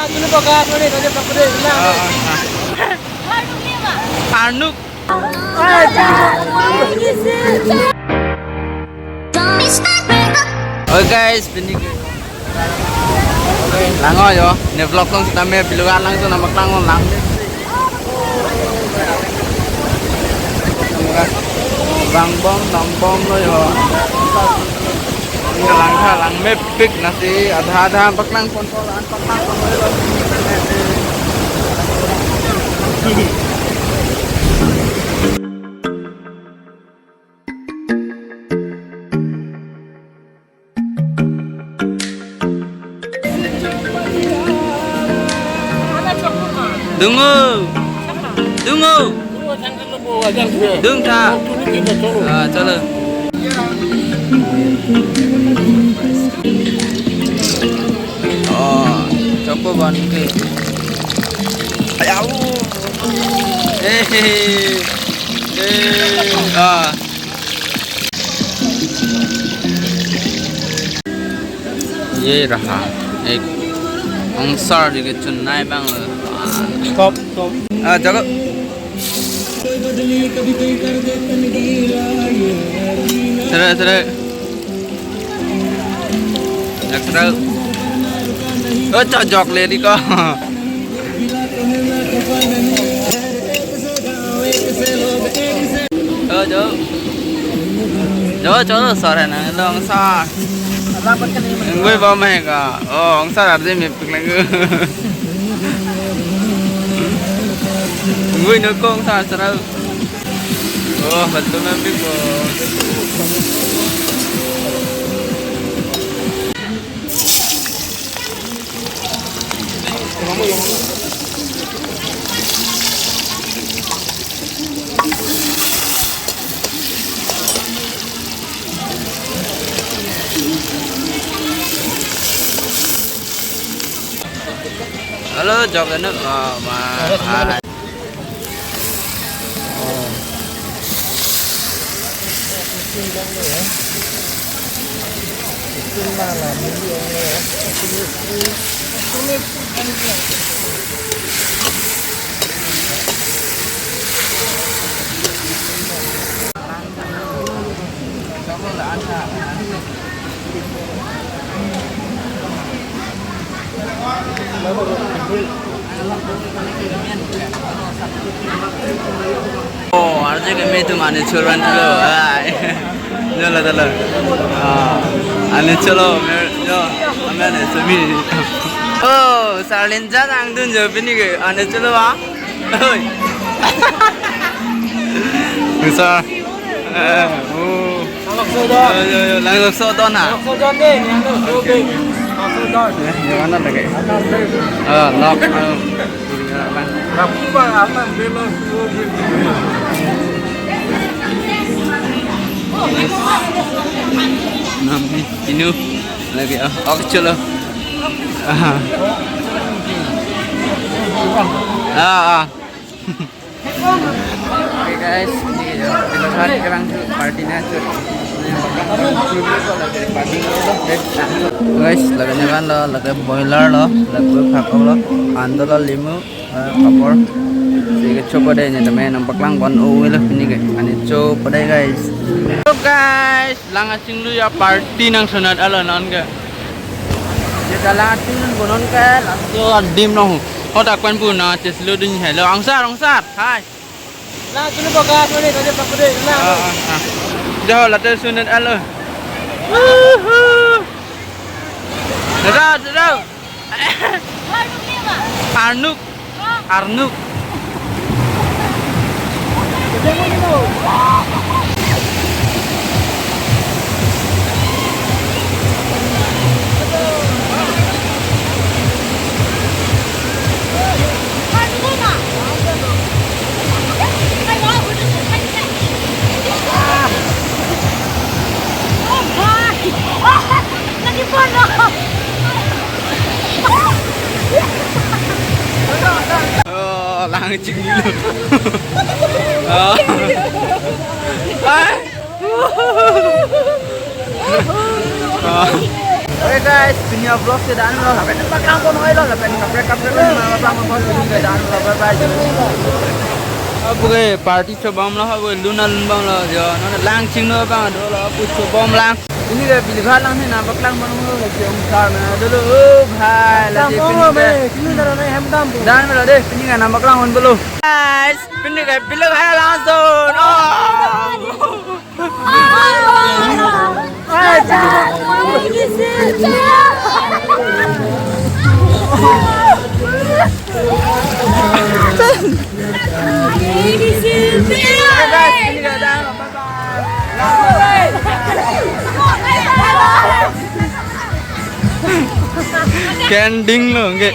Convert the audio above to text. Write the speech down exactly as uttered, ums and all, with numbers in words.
Ah, ah, ah. Arnuk. Oke guys, pini ke. Lang ho jo, ne vlog along sitame biluga lang so nangpaklang lang. Bang bom, bang bom lo jo. Langtha langmepik nasi adha adha paklang pon pon an paklang pon. Dungu. Dungu. Dung tha. Ah, chalo. Oh, chopo ban ke. Ayau. Eh, eh, eh, ah. Ye raha. Ek ongsar di kechun nai bang. Stop, stop. Ah, jago. Tere, tere. Jak tere. Oh, chojok le di ko. Jo, jo. Jo, jo, sore nang long sar. Ngui bom hai ka. Oh, ongsar arje mepik lang. Ngui no kong sar sar. Oh, betul mepik bo. Halo, jok anu, oh, ma, ma. Oh, arje keme atum ani churban lo. Ai. Jalo, jalo. Ah, ani cholo, mer, jo, amen, semi. Oh, Sarlin jan angdun jo pini ke, ani cholo ba. Oi. Bisa. Eh, oh. Langloksodon. Yo, yo, yo, langloksodon ha. Langloksodon dei, langloksodon. Langloksodon. Ya, yang mana lagi? Ah, lok. Ah, ini apa? Rapu ba, aman, belo, suo, belo. Nam, inu lagi, ah, oke, chalo. Ah. Ah, ah. Oke guys, ini ya, kita kan sekarang party-nya tuh. Guys, lake nyaman lo, lake boiler lo, lake khakok lo, ando lo limu, eh, papor. Sige, chopo dei, ne tame nangpaklang bon o lo pini ke. Ani chopo dei guys. What's up guys? Lang achinglu ya party nangsunat alo non ke. Kita lang achinglu bonon ke, laso adim no. Hotak pen pu nangcheslu dun helo. Ongsar, ongsar. Hai. Lang achinglu boga, sore, sore, pakode, lang. Ah, ah, ah. Jaho late sunat alo. Woohoo. Dadah, dadah. Arnuk. Arnuk. Oh, lang chinglu. Oh. Ah. Ah. Guys, pini a-vlog ke dan lo, lapen paklang pon hoi lo, lapen kaprek kaprek ma paklang pon hoi lo, dan lo, bye bye. Apo ke party chobom lo, apo lun alun bom lo, jo, non lang chingno bang dolo, apo chobom lang. Pini ke Bilighat lang he, nang paklang pon hoi lo, si Omkar na dolo, oh bhai, la Dam de pon pini lo ke. Me, sini dara na hem dam pon. Dan lo de, pini ke nang paklang pon dolo. Guys, pini ke Bilighat lang so, oh. Kending lo, nge.